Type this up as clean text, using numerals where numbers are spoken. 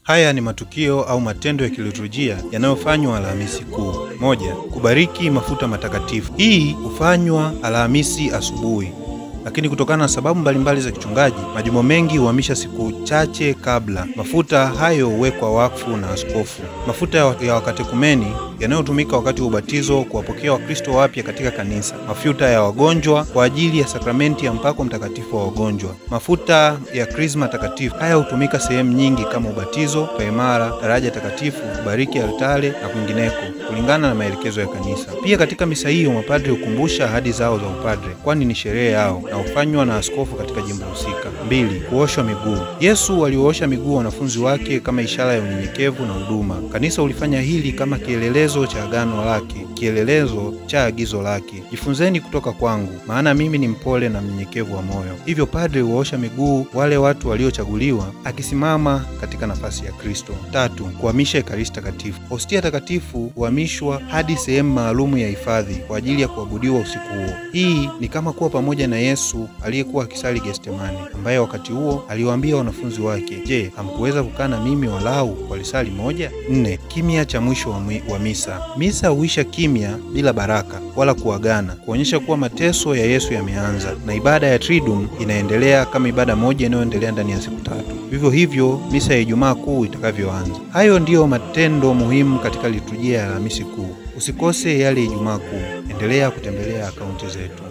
Haya ni matukio au matendo ya kiliturujia yanayofanywa Alhamisi Kuu. 1. Kubariki mafuta matakatifu. Hii hufanywa Alhamisi asubuhi, lakini kutokana na sababu mbalimbali za kichungaji, majimbo mengi huhamisha siku chache kabla. Mafuta hayo huwekwa wakfu na askofu. Mafuta ya wakatekumeni yanayotumika wakati wa ubatizo kuwapokea Wakristo wapya katika kanisa. Mafuta ya wagonjwa kwa ajili ya sakramenti ya mpako mtakatifu wa wagonjwa. Mafuta ya krisma takatifu. Haya hutumika sehemu nyingi kama ubatizo, paimara, daraja takatifu, kubariki altare na kwingineko, kulingana na maelekezo ya kanisa. Pia katika misa hiyo mapadre hukumbusha ahadi zao za upadre, kwani ni sherehe yao na hufanywa na askofu katika jimbo husika. 2. Kuoshwa miguu. Yesu aliosha miguu wanafunzi wake kama ishara ya unyenyekevu na huduma. Kanisa ulifanya hili kama kielelezo cha agano lake, kielelezo cha agizo lake. Jifunzeni kutoka kwangu, maana mimi ni mpole na mnyenyekevu wa moyo. Hivyo padre huosha miguu wale watu waliochaguliwa, akisimama katika nafasi ya Kristo. 3. Kuhamisha Ekaristi Takatifu. Hostia takatifu huhamishwa hadi sehemu maalumu ya hifadhi kwa ajili ya kuabudiwa usiku huo. Hii ni kama kuwa pamoja na Yesu aliyekuwa akisali Getsemane, ambaye wakati huo aliwaambia wanafunzi wake, "Je, hamkuweza kukaa na mimi walau kwa lisali moja?" 4. Kimya cha mwisho wa misa. Misa huisha kimya bila baraka wala kuagana, kuonyesha kuwa mateso ya Yesu yameanza na ibada ya Triduum inaendelea kama ibada moja inayoendelea ndani ya siku 3. Vivyo hivyo misa ya Ijumaa Kuu itakavyoanza. Hayo ndiyo matendo muhimu katika liturujia ya Alhamisi Kuu. Usikose yale Ijumaa Kuu. Endelea kutembelea akaunti zetu.